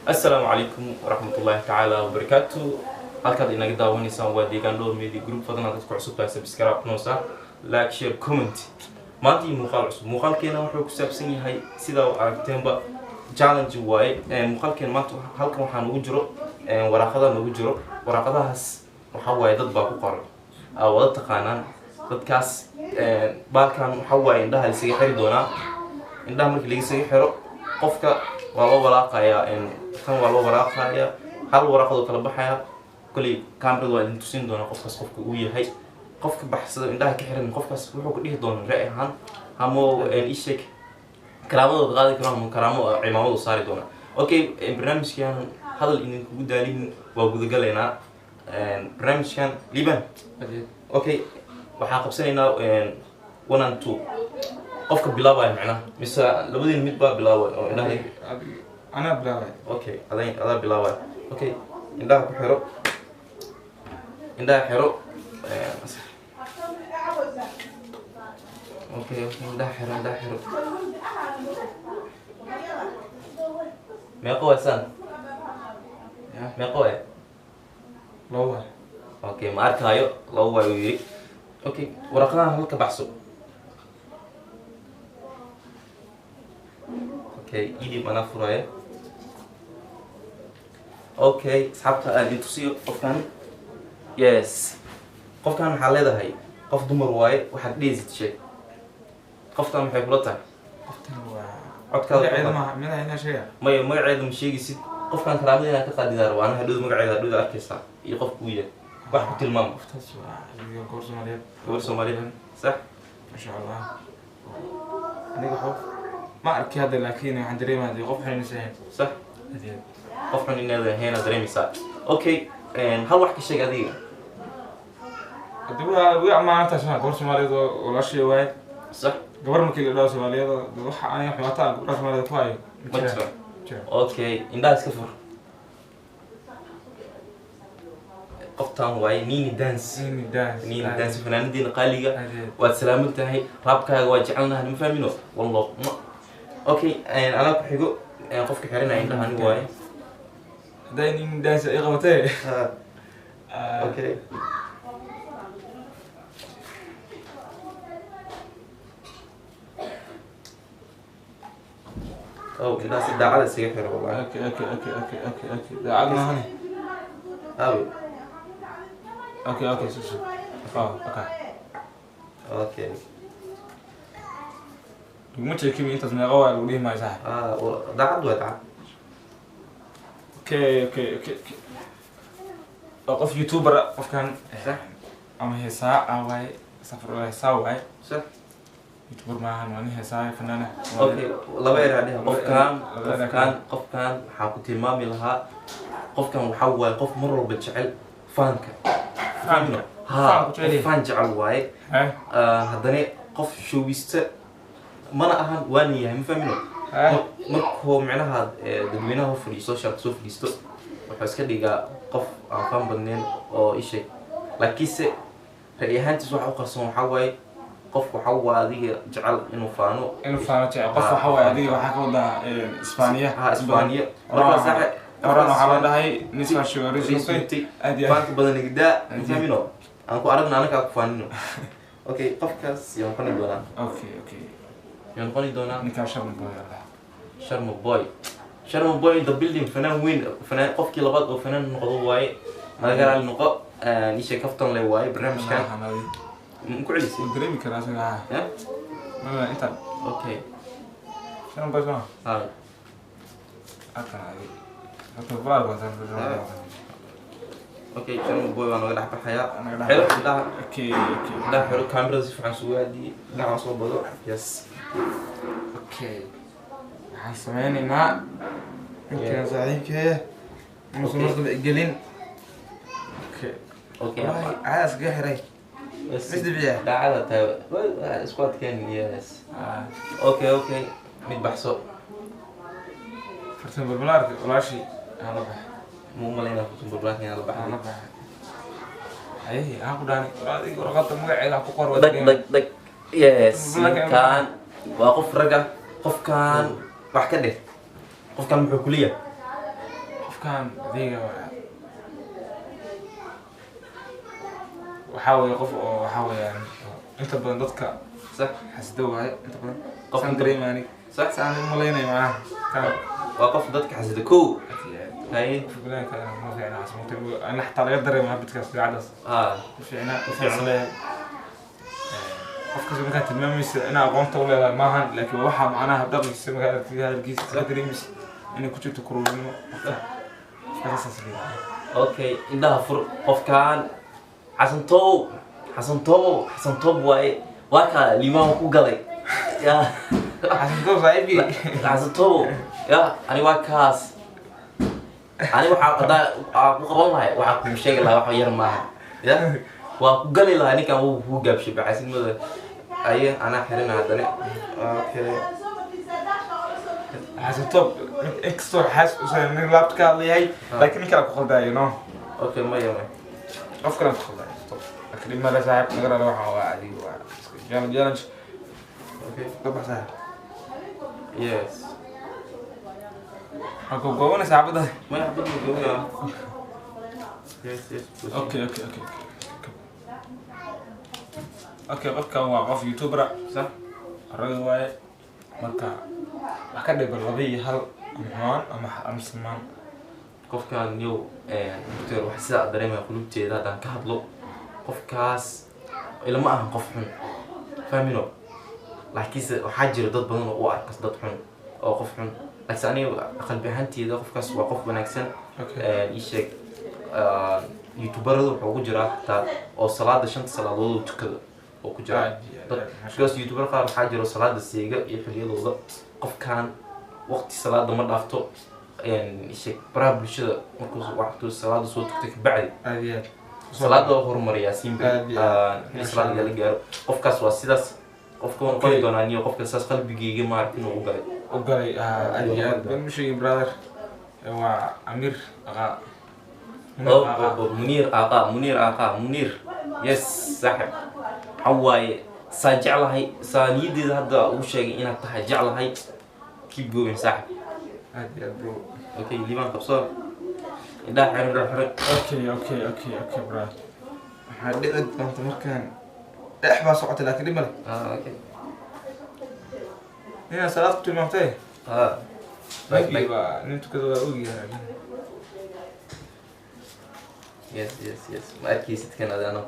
Asalaamu calaykum waraxmatullaahi tacaala wabarakaatu. Halkaad inaga daawanaysaan waa Deegaan Dhowr Media Group. Fadlan haddaad ku cusub tahay, subscribe noosa, like, share, comment. Maanta iyo muuqaal cusub. Muuqaalkeena wuxuu ku saabsan yahay, sidaa u aragteenba, challenge waaye. Muuqaalkeena maanta halkan waxaa nagu jiro waraaqada nagu jiro. Waraaqadahaas waxaa waaye dad baa ku qoran, aa wada taqaanaan dadkaas. Baalkan waxaa waaye indhaha laisaga xiri doonaa. Indhaha markii laisaga xiro, qofka waa loo walaaqayaa. Kan waa loo walaaqayaa, hal waraaqadoo kala baxaya. Koley camerada waa idin tusin doonaa qofkaas qofka uu yahay. Qofka baxsado, indhaha ka xiran, qofkaas wuxuu ku dhihi doonaa ra'y ahaan hamo isheeg, karaamadooda qaadi karo ama karaamo cimaamadu saari doonaa. Okay, barnaamijkan hadal idinkugu daalin, waa gudagalaynaa barnaamijkan. Liban, okay, waxaa qabsanaynaa one and two. Qofka bilaabaya macnaha, mise labadiin mid baa bilaabay oo indhaha? Anaa bilaabay. Okay, adaa bilaabaya. Okay, indhaha ku xiro, indhaha xiro. Okay, indhaha xiro, indhaha xiro. Meeqa waay saan? Ya. Meeqa waay? Labo waay. Okay, ma arkaayo. Labo waay uu yiri. Okay, waraqadahan halka baxso. Okay, idib anaa furaya. Okay, asxaabta, aan idin tusiyo qofkan. Yes, qofkan waxaa leedahay qof dumar waaye. Waxaad dhehaysid sheeg. Qoftan maxay kula tahay? Qoftan waa Codkaada. Magaceeda maaha midaa inaa sheega? Maya, magaceeda ma sheegaysid. Qofkan karaamada inaa ka qaadidaa rabaa ana. Hadhowda magaceeda hadhowda arkaysaa iyo qofka uu yahay. Wax ku tilmaamo. Qoftaas waa gabar Soomaaliyeed. Gabar Soomaaliyeed, sax. Masha Allah. Aniga qof ma arki hadda, laakiin waxaan dareemaa dee qof xun ahayn. Sax, qof xun inaad ahayn aad dareemaysaa. Okay, hal wax ka sheeg adiga. Hadii waa way ammaantaa soo gabar Soomaaliyeed oo walaashay waaye. Sax. Gabar markii la dhaho Soomaaliyeed, waxa aniga xumaata aan gabdhaha Soomaaliyeed ku hayo ma jiro. Jiro. Okay, indhaha iska fur. Qoftan waaye Nini Dance. Nini Dance. Nini Dance, fanaanadiina qaaliga. Waad salaaman tahay, raabkaaga waa jecelnahay, ma fahmino? Wallah. Okay, anaa ku xigo. Qofka xiranaya indhaha anigu waaye. Hadday Nini Dance ay qabatee. Okay. Oh, indhaha si daacada isaga xiro wallahi. Okay, daacad maahane. Aawi. Okay, so oh, okay. Okay. Laguma jeekimi intaas. Meeqa waa lagu dhihi maayo, sax? Ah, daacad waa daacad. Okay, waa qof youtuber ah qofkan. Sax. Ama heesaa ah waaye, safar heesaa waaye. Sax. Youtuber maahan, waa nin heesaa, fanaana. Okay, laba eraa dheh qofkan. Laba eray. Qofkan waxaa ku tilmaami lahaa, qofkan waxaa waaye qof mar walba jecel faanka. Faanka. Ha. Faanku jecel yahay. Qof faan jecel waaye. Eh. Ah, haddana qof showista mana ahan, waana yahay, ma fahmino? Eh. Markuu micnaha dadweynaha hor fadhiisto, socialka soo fadhiisto, wuxuu iska dhigaa qof aan faan badnayn oo isheeg, laakiinse ra'yi ahaantiis waxa u qarsoon waxaa waaye qof waxaa waa adiga jecel inuu faano. Inuu faano jecel qof. Waxa waaye adiga waxaa ka wadaa Isbaaniya. Ha, Isbaaniya. Markaa markaa saaxe horan waxaa la dhahay nisfa shugarisutay aad iyo aad. Faanka badan nigdaa, ma Aad iyo. fahmino? Aan ku aragna, anakaa ku faanino. Okay, qofkaas yaa noqoni doonaa? Okay. Yaa noqoni doonaa? Ninkaa Sharma Boy la. Sharma Boy, Sharma Boy in the building. Fanaan weyn, fanaan qofkii labaad oo fanaan noqdo waaye. Naga raali noqo, isha kaftan le waaye barnaamijkan. Ma ku celisay? Wuu dareemi karaa isaga. Ya. Ma intaan. Okay. Sharma Boy soo Ha. Halkan adi halkan balaar baa. Okay, Sharma Boy baa naga dhex baxayaa. Naga dhex Xiro indhaha. Okay. Indhaha xiro, kamerada si fiican sugu aadiyey, dhinaca soo bado. Yes. Okay, waxaan sameynaynaa ninkan saaxiibkeeya inuusan mar dambe gelin. Okay. Okay. Wallahi caadaas kaga xiray. Yes. Isdibiya. Daacada tahay. Waa isku adkeen. Yes. Okay, mid baxso. Fartan balbalaarka walaashii aan la baxay. Ma umalaynaa fartan balbalaarka inaa la Aan la baxday. Baxay haye, aan ku dhaanay adiga warqadda magaceeda ku qor. Dhag dhag dhag. Yes, ninkan waa qof rag ah. Qofkan wax ka dheh. Qofkan muxuu kuleeyahay? Qofkan adiga waxaa weeye qof oo waxaa weeyaan inta badan dadka Sax. Xasdo waaye inta badan. Qof saan dareema aniga. Sax. Saan u malaynaya macnaha kaan. Waa qof dadka xasida kow. Haye. Fulanka ma fiicna xasmuta, ana xataa laga dareema habidkaas dabeecadaas. Ma fiicna. Ma fiicna. Leeyahay qofkaas markaa tilmaamaysa inaa aqoonta u leedahay maahan, laakiin waxaa macnaha dhaqankiisa markaa aragtid, hadalkiisa ka dareemaysa inay ku jirto kuruurnimo. Marka saas leeyahay. Okay, indhaha fur. Qofkan Xasan Toob, Xasan Toob, Xasan Toob waaye. Waa kaa liimaan ku galay ya. Xasan Toob saaxiibkii. Xasan Toob ya, ani waa kaas. Ani waxaa haddaa aa ku qaban lahay, waxaa kuu sheegi lahaa wax yar maaha ya, waa ku gali lahaa. Ninkan wuu kuu gaabshay baxaasinimada aye, anaa xirina haddana. Okay. Xasan Toob inkastoo xaas usan nin laabta ka hadlayahay, laakiin nin kale ku khaldaayo no. Okay, maya maya. Qof kale ku khaldaayo Toob, laakiin dhib male saaxiib, naga rala. Waxaan waa adiga waa iska challenge challenge. Okay. Dabax saaxiib. Yes. Waxaan ku goobanay saaxiibada. Maya, xabad ma goobaa. Yes. Okay, qofkan waa qof youtuber ah. Sax. Rag waaye. Marka wax ka dhiban 2 iyo 1 ama xumaan ama samaan. Qofkan yow, doctor, wax sidaa dareemaya qulubteeda haddaan ka hadlo, qofkaas ilama ahan qof xun, fahmino, laakiinse waxaa jira dad badan oo u arka dad xun oo qof xun, laakiinse aniga qalbi ahaanteeda qofkaas waa qof wanaagsan. Ii sheeg, youtuberada wuxuu ku jiraa xataa oo salaada shanta salaadood uu tukado oo ku jiraa dad, because youtuber qaar waxaa jiro salaada seega iyo xiliyadooda. Qofkan waqti salaada ma dhaafto. Ii sheeg, baraha bulshada markuu waqtu salaada soo tukto kabacdi Aad iyo aad. salaada waa horumariyaa simple. Aad iyo aad. Xilli salaada la gaaro qofkaas waa sidaas. Qofka waan qori doonaa niyo, qofka saas qalbigeyga maaragta inuu u galay. U galay, aad iyo aad. Ban ma sheegin brother, waa Amiir Aqaa. Oh, oh, oh, Munir Aqa, Munir Aqa, Munir. Yes, saaxib. Waxa waaye saa jeclahay, saa niyaddeeda hadda ugu sheegay inaad tahay jeclahay. Keep going, saaxib. Aad iyo aad bro. Okay, liibaan qabso. Indhaha xiran, indhaha xiran. Okay, brother, waxaa dhici doonta markaan dhex baa socotay, laakiin dhib male. Ah, okay. Inaad salaad ku tilmaamtay. Ah. Like, Ninkii waa nin tukada, waa ogyahay. Yes. Ma arkaysid kan adana.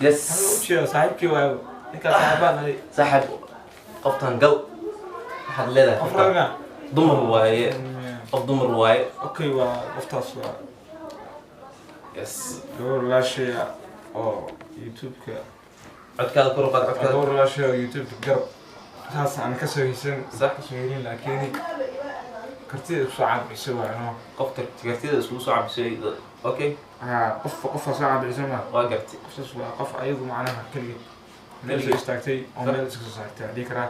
Yes. Waxaan u jeedaa saaxiibkii waayo, ninkaas saaxiibaan nahay. Saaxib, qoftan gal. Waxaad leedahay Qof qoftan. ragna. Dumar waaye. Qof dumar waaye. Okay, waa qoftaas waa gabar walaashaya oo YouTube-ka. Codkaada kor u qaad, codkaada. Gabar walaashaya oo YouTube-ka garab saas aan kasoo heysan, kasoo helin, laakiin kartida isku soo caabixisay waa no. Qofka kartida isugu soo cabisay. Okay. Haa, qof qofaa soo caabixisay ma. Waa gartay. Qoftaas waa qof ayadu macnaha keligeed meel soo Keligeed. istaagtay oo meel iska soo saartay aan dhihi karaa.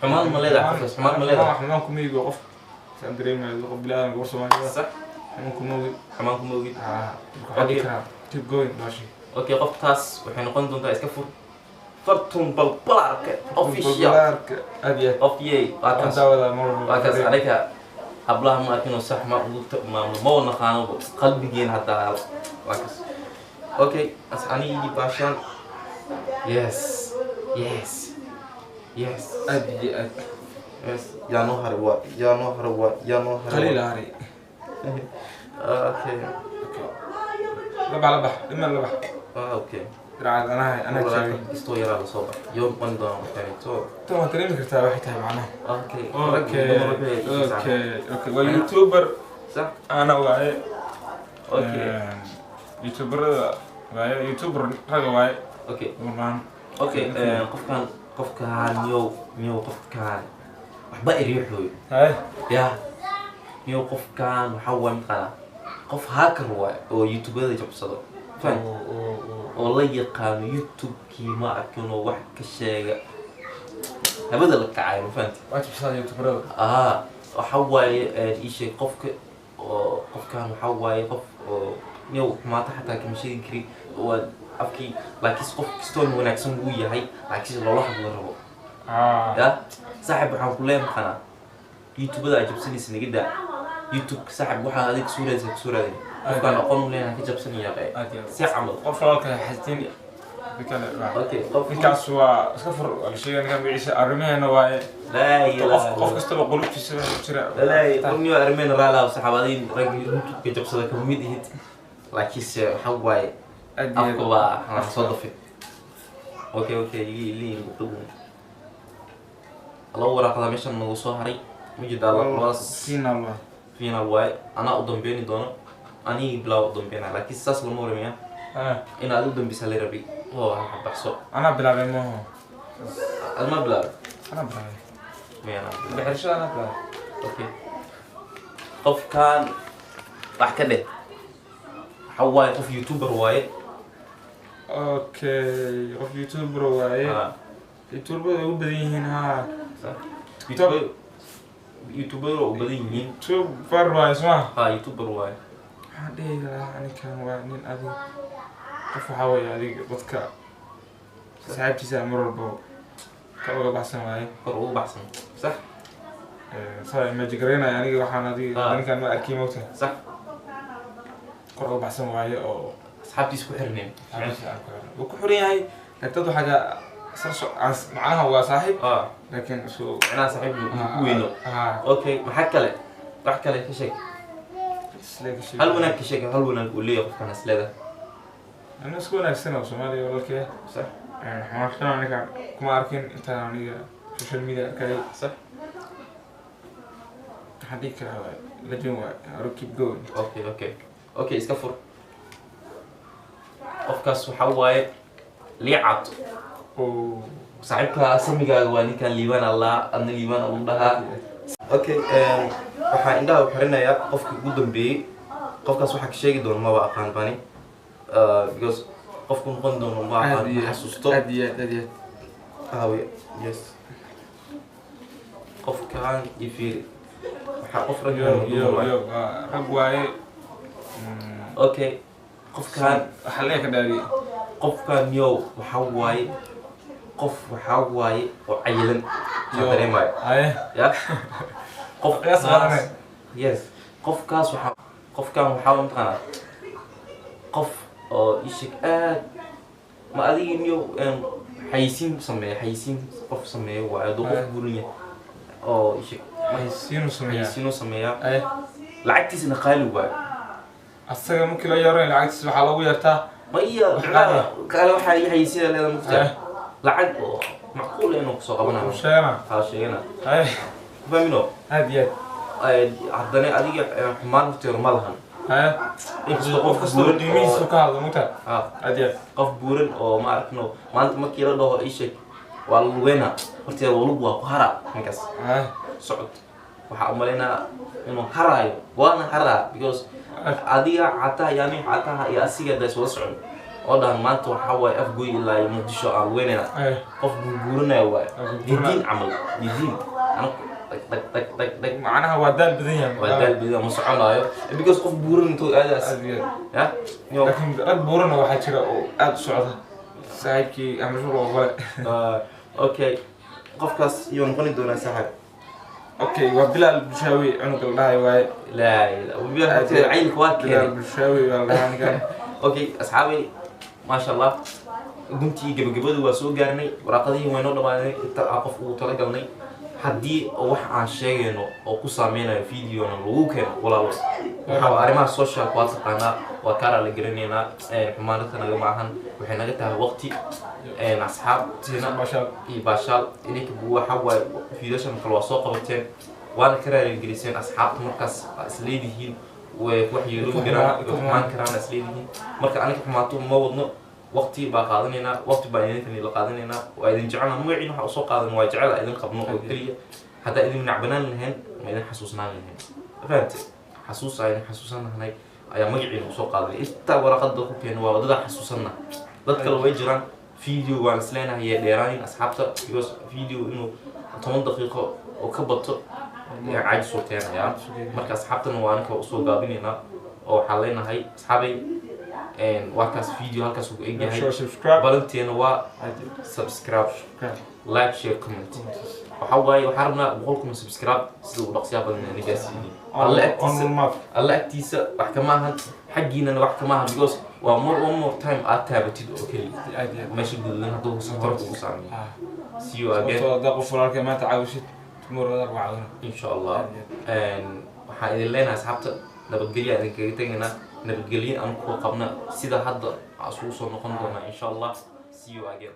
Xumaan ma leedahay qofkaas? Xumaan ma leedahay? Xumaan kuma igo, qof saan dareemayo qof bilaadan, gabar Soomaaliya. Xumaan kuma ogi. Xumaan kuma ogid. Haa, marka waxaan dhihi karaa keep going baashi. Okay, qoftaas waxay noqon doontaa iska fur Fartun Balbalaarka Official. Balbalaarka, aad iyo aad. Qof yey waa Waan kaas. daawadaa mar walba. Waa kaas. Aniga hablaha ma arkin oo sax ma ugu maamlo, ma naqaano qalbigeen haddaa. Waa kaas. Okay, as anigii baashaan. Yes. Aad iyo aad. Yes, yaa noo haray waa, yaa noo haray waa, yaa noo haray. Qaliil hari. Okay. Labax labax dhiman labax. Ah, okay. Diracad anaha anaa jaabay. Kastoo yaraa lasoo bax yoo noqon doona qofkaanito. Tan waad dareemi kartaa waxay tahay macnaha. Okay. Okay, waa youtuber. Ana waaye. Okay. Youtuberada waaye, youtuber raga waaye. Okay. Dhammaan. Okay, qofkan, qofkan yow yow, qofkan waxba eriixooyo. Haye. Ya yow, qofkan waxaa waay mataqaanaa qof hacker waay oo youtubada jabsado. Fahant? Oo la yaqaano youtube-kii, ma arkin oo wax ka sheega habada la kacayo, ma fahanti? Waa jabsadaa youtuberada. Ah, waxa waaye ii sheeg qofka oo qofkan waxaa waaye qof oo yow xumaata xataa kama sheegi kari waa afkii, laakiinse qof kastoon wanaagsan wuu yahay, laakiinse loola hadla rabo. Ya saaxib, waxaan ku leeyahay maqanaa YouTubada aad jabsanaysa naga daa. YouTube saaxib, waxaa adiga soo raadisa kusoo raadin qofkaan aqoon u leeyahay ka jabsanaya. Aad iyo aad. Si camal. Qof walaalka xastiin kale Okay, qof ninkaas waa iska fur, waa la sheegay ninkan magaciisa, arrimaheena waaye. Laa qof ilaaha. Qof kastaba qulubtiisa waxa ku jira. Walaahi qofniyo arrimeena raalaha saxaabadiin rag YouTube-ka jabsada kama mid ihid, laakiinse waxa waaye Aad iyo aad. Afka waa aan soo dafay. Okay, liin buqdu laba waraaqada meeshan nagu soo haray ma jirtaa labadaas. Final waa. Final waaye, anaa u dambeyn doono, anigi bilaaw u dambeynaa, laakiin saas lama waramaya. Inaad u dambeysa la rabay oo ha baxso. Anaa bilaabay maaho. Adma bilaabay? Anaa bilaabay. Maya, anaa bilaabay. Bixirashada anaa bilaabay. Okay, qofkan wax ka dheh, waxa waaye qof YouTuber waaye. Okay, qof YouTuber waaye. YouTuberada ugu badan yihiin ha. Sax. YouTuber oo u badan yihiin. YouTuber waaye soma? Ha, YouTuber waaye. Waxaan dhihi lahaa ninkan waa nin adig qof waxaa weeye adiga dadka saaxiibtiisa mar walba ka uga baxsan waaye. Kor ugu baxsan, sax. Saa imagine garaynaya aniga waxaan adiga ninkan ma arkin mogta. Sax. Kor uga baxsan waaye oo asxaabtiisa ku xirneen. Saaxiibtiisa aan ku xiran, wuu ku xiran yahay, laakiin dad waxaa jira isla macnaha waa saaxiib, laakiin isu macnaha saaxiib ku weyno. Okay, maxaa kale? Wax kale ka sheeg. Isle ka sheeg. Hal wanaag ka sheeg, hal wanaag uu leeyahay qofkan is leedahay. Aniga isku wanaagsan oo Soomaaliya walaalkay. Xamaasana aniga kuma arkin intaan aniga social media arkay. Waxaan dhihi karaa waa legend waay. Aro keep going. Okay, iska fur. Qofkaas waxaa waaye liicato. Oo. Saaxiibka samigaaga waa ninkan Liibaan Allah, adna Liibaan lagu dhahaa. Okay, waxaa indhaha u xirinayaa qofkii ugu dambeeyey. Qofkaas waxaa ka sheegi doona maba aqaan bani, because qofku noqon doono ma aqaan, ma xasuusto. Aad iyo aad, aad iyo aad. Aawe, yes, qofkan iyo fiiri, waxaa qof rag yo iyo yo dumar waaye. Yo, waa rag waaye. Okay, qofkan waxaa leeya ka dhaadiyay. Qofkan yow waxaa waaye qof waxaa waaye oo cayilan Yo. aan dareemayo. Haye. Ya. Qiyaas qaadanay. Yes, qofkaas waxaa qofkan waxaa mataqaanaa qof oo ishig aad ma adiga niyo xayisiin sameeya, xayisiin qof sameeyo waayo, hadduu qof buuran yahay oo ishig Xayisiinuu sameeyaa. Xayisiinuu sameeyaa. Haye. Lacagtiisana qaali waayo. Asaga markii loo yeero lacagtiisa waxaa loogu yeertaa. Ma iya. Wax qaali ah. Kale waxaa ii xayisiina leedahay mugtaa Haye. Lacag oo macquul ah inuu kusoo qabanayo. Wuxuu sheegana. Haa, sheegana. Haye. Fahmino. Aad iyo aad. Haddana adiga xumaan horteeda ma lahan. Haye. Inkastoo qof kasta buuran qiimihiisa ka hadlo mugtaa. Aad iyo aad. Qof buuran oo ma arkno maanta markii la dhaho ii sheeg waa la lugeynaa horteeda, waa lug waa ku haraa markaas. Haye. Socod waxaa umalaynaa inuu haraayo, waana haraa, because adiga cataha iyo aniga cataha iyo asiga daas wada socon oo dhahan maanta waxaa waaye Afgoy ilaa iyo Muqdisho aan lugeynayna. Haye. Qof guurguuranaya waaye. Guurguuranaya. Didiin camal, didiin anaku dhag dhag dhag dhag dhag. Macnaha waa daal badan yahay. Waa daal badan, ma soconaayo because qof buuran intuu aadaas. Aad iyo aad. Ya yo. Laakiin rag buurana waxaa jira oo aad u socda, saaxiibkii Axmed Shuur oo kale. Okay, qofkaas iyuu noqoni doonaa, saaxib? Okay, waa Bilaal Bulshaawi cunuga la dhahayo waaye. Laa ilaa horteeda caynka waa Bilaal keenay. Bulshaawi waa la dhahaa ninkan. Okay asxaabay, maasha Allah, guntii gabagabadu waa soo gaarnay, waraaqadihii waynoo dhamaaday inta aan qof ugu talagalnay. Haddii wax aan sheegayno oo ku saameynayo videona lagu keeno, walaalo, waxaa waa arrimaha social waa taqaanaa, waa kaaraa la garanaynaa. Xumaanata naga ma ahan, waxay naga tahay waqti asxaabtiina Maasha. iyo baashaal. Idinka waxa waaye fiidashan kale waa soo qabateen waana ka raaligeliseen asxaabta, markaas waa isleedihiin way wax yeeloobi karaan, way xumaan karaan isleedihiin. Marka aniga xumaato ma wadno, waqti baa qaadanaynaa, waqti baa idinkan ila qaadanaynaa. Waa idin jecelna, magaciina waxa usoo qaadan waa jecel idin qabno oo keliya. Haddaa idin nacbanaan lahayn ma idin xasuusnaan lahayn, fahamte? Xasuus aa idin xasuusan lahnay ayaa magaciina usoo qaadanay. Intaa waraqada ku keena waa wadada xasuusanna, dad kale way jiraan. Video waan isleenahay yee dheeraanin asxaabta, because video inuu 10 daqiiqo oo ka bato ayaa caajis u keenayaa. Marka asxaabtana waa aniga usoo gaabinaynaa oo waxaan leenahay asxaabay. Waa kaas, video halkaas ugu Make egyahay. sure subscribe. Balanteena waa subscribe, like, share, comment. Waxaa waaye, waxaan rabnaa 100,000 subscribe sida uu dhaqsiyaha badan inaan gaarsiinin. Alle agtiisa On map. Alle agtiisa wax kama ahan, xaggiinana wax kama ahan, because waa more, one more time aad taabatid oo keliya Aad iyo aad. Meesha gududan hadduu si kor kugu saameeyo. See you again. Sababtoo haddaa qof walaalkay maanta caawisid, tomorrow adaa lagu caawina. Insha Allah. Aad iyo aad. Waxaan idin leenahay, asxaabta, nabadgelyo aan idinkaga tegaynaa, nabadgelyo aan kuwa qabna sida hadda aan isugu soo noqon doonaa, insha Allah. See you again.